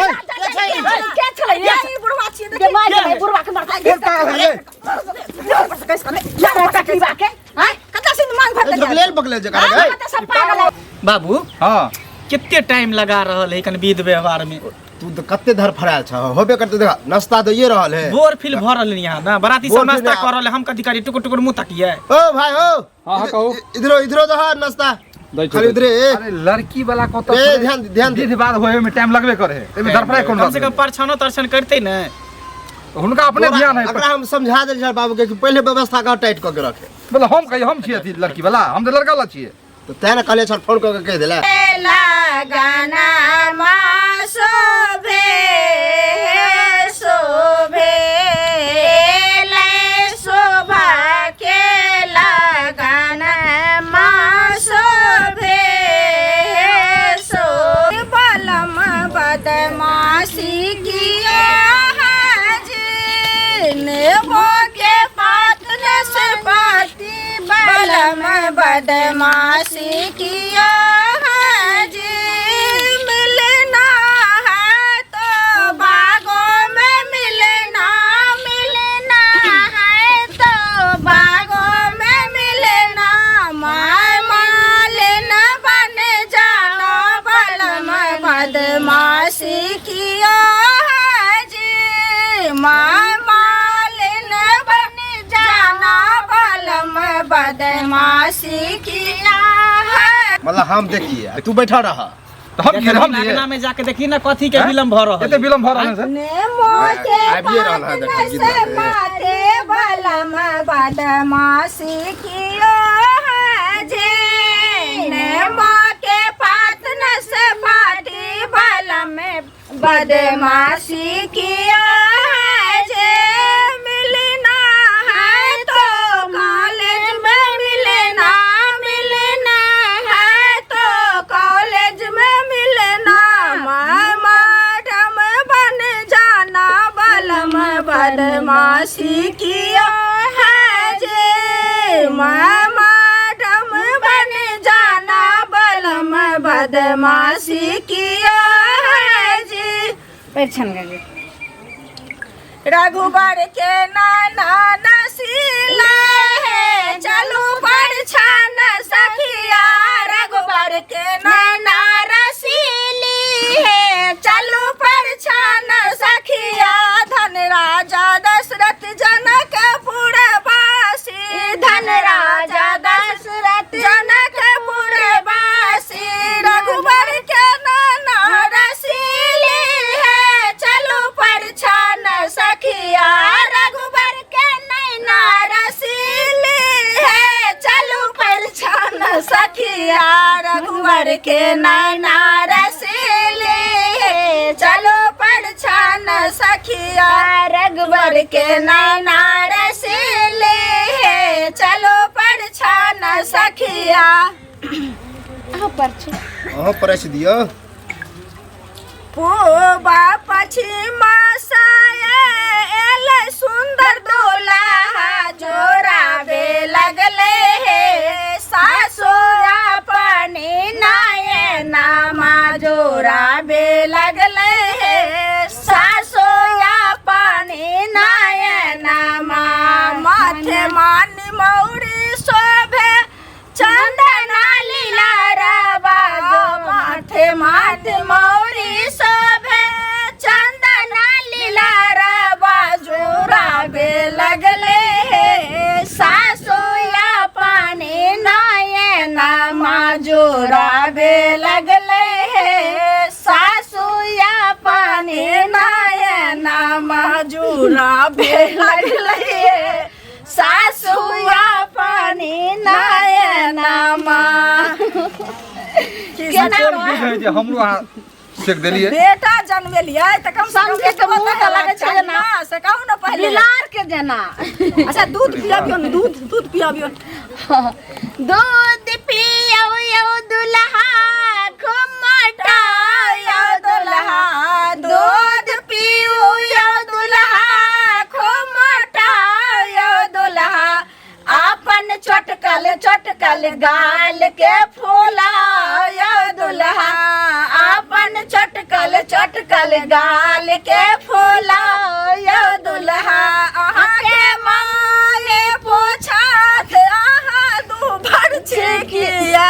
के छलै रे? ई बुढ़वा छियै। गे माय गे, बुढ़वा के मरता। फेर पागल है। के हैं, कतऽ से मांग भरतै? झोकलेल बकलेल जगह रे। कतऽ सब पागल है। बाबू। हाँ। कते टाइम लगा रहल है कन विध व्यवहार में? तू तो कते धर फरायल छ, होबे करते। देखा, नाश्ता तो ये रहल है। बोर फील भऽ रहल यहाँ ना, बराती सब बोर फील। नाश्ता कर रहल है, हम कथी करी? टुकुर टुकुर मुँह तकिए। ओ भाई ओ। हाँ, कहू। इधरो इधरो दहा नाश्ता। दै छी, खाली दै। इधरे ए। अरे लड़की वाला कत? ए, ध्यान ध्यान दे। विधि बाद होए में टाइम लगबे करे है, एमे धरफड़ाय कोन कम बात से कम भेलै? परछानो तरछन करते ने। हुनका अपने ध्यान है। एकरा हम समझा देल छल बाबू के कि पहले व्यवस्था का टाइट कऽ के रखे। मतलब हम कहिए, हम छियै अथी लड़की वाला, हम तऽ लड़का वाला छियै। तो तैं ने कहले छल, फोन कऽ के कहि देले। लगाना मा शोभे शोभे ले शोभा के लगाना मा शोभे शोभे। बलम बदमाशी किया है नेबो के पात से पाती, बलम बदमाशी किया है जी। मिलना है तो बागों में मिलना, मिलना है तो बागों में मिलना, मैं मालिन बन जाना, बलम बदमाशी किया है जी। मैं मालिन बन जाना, बलम बदमाशी किया है। मतलब हम देखिए, तू बैठा रहा। तऽ हम की हम दिए? अंगना में जाके देखी ना, कथी के हैं? विलम्ब भऽ रहल एते विलम्ब भऽ रहल है से? नेमो के आबिए रहल है, देखी पात गीत से गाते। पाते, बलम बदमाशी कियो है जे। नेमो के पात न से पाती, बलम बदमाशी किया है जे। मिलना है तो कॉलेज में मिलना, मिलना है तो कॉलेज में मिलना, मैं मैडम बन जाना, बलम बदमाशी किया है जे। मैं मैडम बन जाना, बलम बदमाशी किया है जी। परिछन गए। रघुबर के नाना नसीला है, चलू परछान सखिया। रघुबर के नाना रसीली है, चलू परछान सखिया। धन राजा दशरथ जनक पुरवासी, धन राजा दशरथ जनक पुरवासी। रघुबर के नाना रसीली है, चलू परछान सखिया। रघुबर के नैना रसीली है, चलू परछान सखिया। रघुबर के नैना रसीली है, चलू परछान सखिया। रघुबर के नैना रसीली है, चलू परछान सखिया। अहाँ पर छी। अहाँ परसि दियौ। पूबा पछिमा सायल सुंदर दुल्हा जोराबे लगले हे, सासु अपनी नयनामा जोराबे लगले हे, सासु अपनी नयनामा। माथे मानी मौरी शोभे चंदना लीला रवा, माथे माथे मौरी शोभे चंदना लीला रवा, जोराबे लगले हे, सासु पानी नयना जोराबे लगले हे, सासु पानी नयना जोराबे लगले हे, सासु पानी नयना। ई कोन विध है जे हमरो अहाँ सेक देलियै? बेटा जन्मेलियै तऽ कम से कम समझे के मुँह तऽ लगै छै जेना। ना, से कहू ने पहिले। बिलार के जेना। अच्छा, दूध पियाबियौ ने, दूध दूध पियाबियौ। दूध पियौ यौ दुल्हा घुमटा यौ दुल्हा, दूध पियू यौ दुल्हा घुमटा यौ दुल्हा, अपन चटकल चटकल गाल के फूला यौ दुल्हा, अपन चटकल चटकल गाल के फुलाओ यौ दुल्हा अहाँके माए पूछत अहाँ दूभर छी किया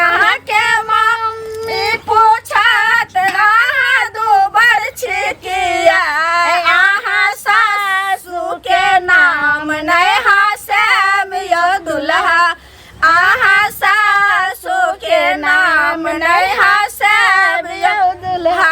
अहाँके मम्मी पूछत अहाँ दूभर छी किया अहाँ सासू के नाम नहि हँसायब यौ दुल्हा अहाँ सासू के नाम नहि हँसायब यौ दुल्हा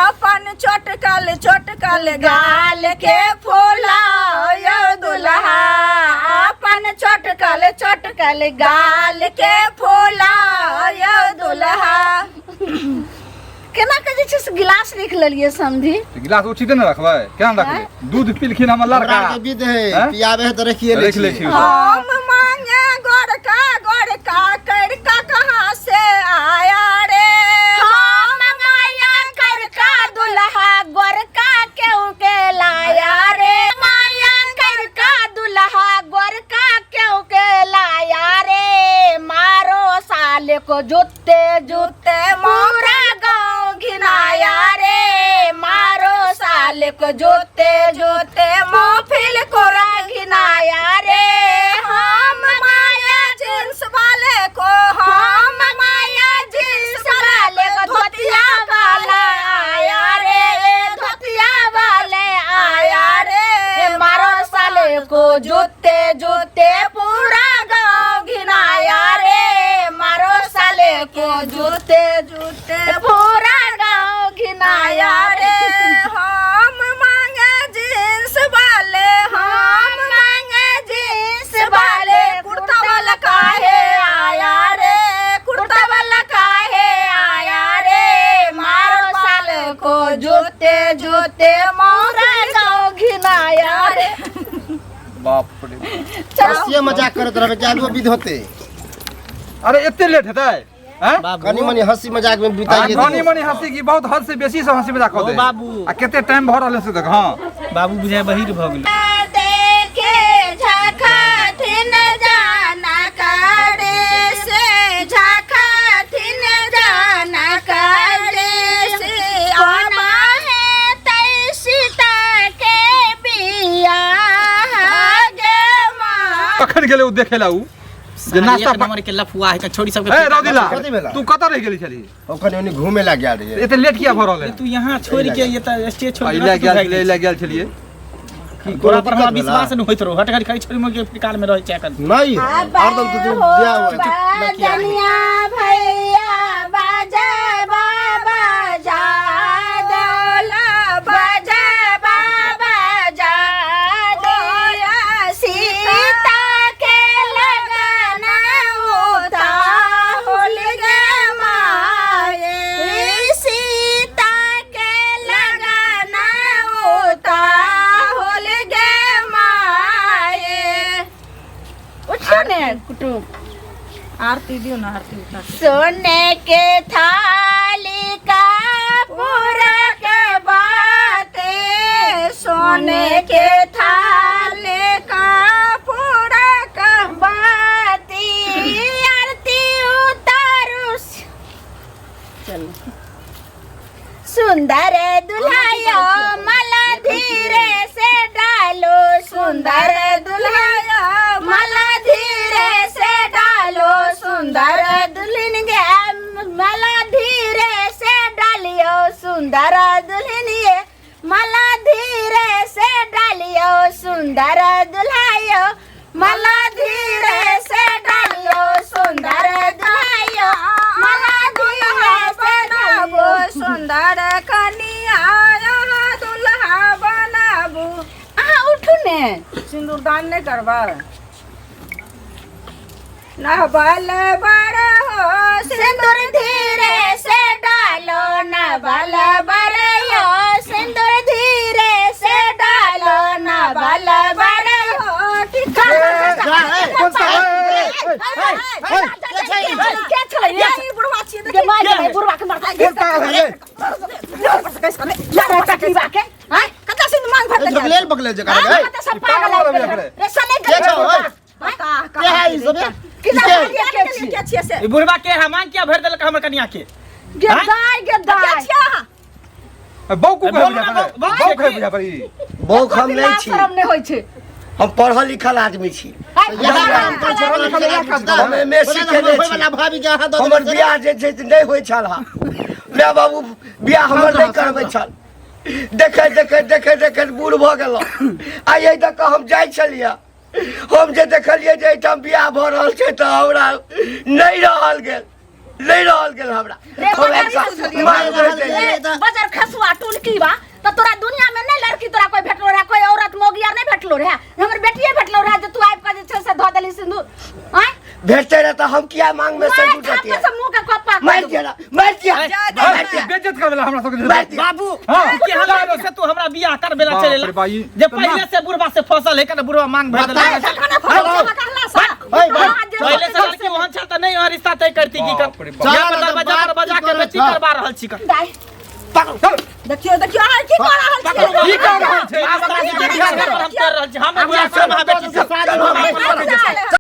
अपन चोटकल चोटकल गाल के फुलाओ यौ दुल्हा अपन चोटकल चोटकल गाल के फुलाओ यौ दुल्हा केना के जे छै से गिलास रख लेलियै समधी तऽ गिलास उचिते ने रखबै केना रखबै दूध पीलखिन हमर हमरा लड़का आरके विध है हैं? पियाबे है तऽ रखिए लै रखि लै छियै छियै। हम मांगे गोरका गोरका करका कहाँ से आया रे हम माया करका दुल्हा गोरका क्यों के लाया रे माया करका दुल्हा गोरका क्यों के लाया रे मारो साले को जूते जूते पूरा गांव घिनाया रे मारो साले को जूते जूते मोफिल को घिनाया रे हम माया जींस वाले को हम माया जींस वाले को धोतिया वाला आया रे धोतिया वाले आया रे मारो साले को जूते जूते पूरा गांव घिनाया रे मारो साले को जूते जूते पूरा गांव घिनाया रे रे हम मांगे जींस वाले हम मांगे जींस वाले कुर्ता वाला काहे आया रे कुर्ता वाला काहे आया रे मारो साले को जूते जूते मोरा पूरा गांव घिनाया रे बाप रे हंसिए मजाक करैत रहबै कि आगू विध होते अरे एते लेट हेतै हैं बाबू कनी मनी हंसी मजाक में आ, बिताइए कनी मनी हंसी की बहुत हद से बेसी से हंसी मजाक कऽ ओ दे बाबू। आ कते टाइम भऽ रहल है से देख हाँ बाबू बुझाय बहिर भऽ गेल देखे झखथिन जाना करे से झखथिन जाना करे से कोना है तै सीता के बियाह आगे माँ कखन गेलै ओ देखे ला उ जे नाश्ता एक नंबर के लफुआ है छोड़ी सबके ए रौदिला कथी भेला? तू कतऽ रहि गेली छली ओखन ओनी घूमे ला गेल रहियै एते लेट किया भऽ रहल है तू यहाँ छोड़ के ये तऽ स्टेज छोड़ आ, इला गेल छलियै इला गेल छलियै की तोरा कोनो पर हमरा दिक्कत भेला? विश्वास नहि होइत रहो हट खाली छोड़ी मोड़ के काल में रहै छै एखन नहीं हरदम तू दिया हुआ है। बजनिया भैया बजे बाबा जा दौला बजे बाबा जा दौला सीता के लगन उता होल गे माए सीता के लगन उता होल गे माए उठियो ने कुटुम आरती दियो ना आरती उठा सोने के थाली का पूरा के बाते सोने के थाले का पूरा का बाती आरती उतारू चलो सुंदर दुल्हायो मला धीरे से डालो सुंदर दुल्हाया मला धीरे से डालो सुंदर दुल्हन गे मला धीरे से डालियो सुंदर दुल्हन ये मला धीरे से डालियो सुंदर दुल्हायो मला धीरे से डालियो सुंदर दुल्हायो मला धीरे से बनाबो डालियो सुंदर कनिया यहाँ दुल्हा बनाबो अहाँ उठू ने सिंदूरदान नहीं करबा ना बल बर हो सिंदूर धीरे से डालो न बल बरयो सिंदूर धीरे से डालो न बल बरयो हो टिका जा, ए, कौन सा ए, ए, ए, ए, के छलै रे ई बुढ़वा छियै के मार दे बुढ़वा के मारता कोन पागल है रे? टकरीबा के हां कता सिंदूर मांग भर ए, झोकलेल बकलेल जका रे, ए। कता सब पागल है रे सने के छौ, ए? बता के है ई सब, ए? के के? के के छियै से ई बुढ़वा के है मांग किया भरि देलक हमर कनिया के गे दाय गे के दाय छियै अहाँ बौकू बोल ना, बौक बौक छै है बुझा पड़ी। बौक हम नहि लाज छी। शरम नहि होइ छै। हम पढ़ल लिखल आदमी छी। आइ, इएह काम करै छै, पढ़ल लिखल इएह काज हम करै। एम एस सी बोले केने हमर छी। होइवला भाभी के अहाँ दऽ हमर देबै। बियाह जे छै से नहि होइ छल। हा, माय बाबू बियाह हमर नहि करबै छल। देखैत देखैत देखैत देखैत बूढ़ भऽ गेलहुँ। आ एहि दऽ कऽ हम जाइ छलियै, हम जे देखलियै जे एहिठाम बियाह भऽ रहल छै तऽ हमरा नहि रहल गेल, नहि रहल गेल हमरा। रे, हम बजार आबि कऽ मारि देलियै। ए, बजर खसुआ टुनकी बा त तोरा दुनिया में नहीं लड़की तोरा कोई भेटलो रहे, कोई औरत मोगी आर नहीं भेटलो रहे, हमर बेटिए भेटलो रहे जे तू आबि के जे छै से धऽ देली सिंदूर। आँय? भेटते रहे तऽ हम किया मांग में मारि सिंदूर थापड़ देतियै? से मुंह के कप्पा कऽ मारि देबौ। दिया ना, मारि दिया, मारि दिया, बेइज्जत कर देला हमरा सबके। मारि दिया। बाबू हाँ। के हमरा से तू हमरा बियाह कर बेला बाप चलेला रे बा, ई- जे पहिले से बुढ़वा से फसल है कने बुढ़वा मांग भर देला। आइ, तखने फसल छै, कहला सा। ऐ, बाप। हाँ, जे पहिले से लड़की ओहन छल त नहीं वहाँ रिश्ता तय करती की कर बाप रे बाप। यहाँ पर दरवाजा पर बजा के बेटी करवा रहल छी कर। दाइ, चल। देखियौ देखियौ, अहाँ की कऽ रहल छियै? की कर रहल छै? हम कर रहल छी, हम बियाह करब अहाँ बेटी से। शादी भऽ गेल।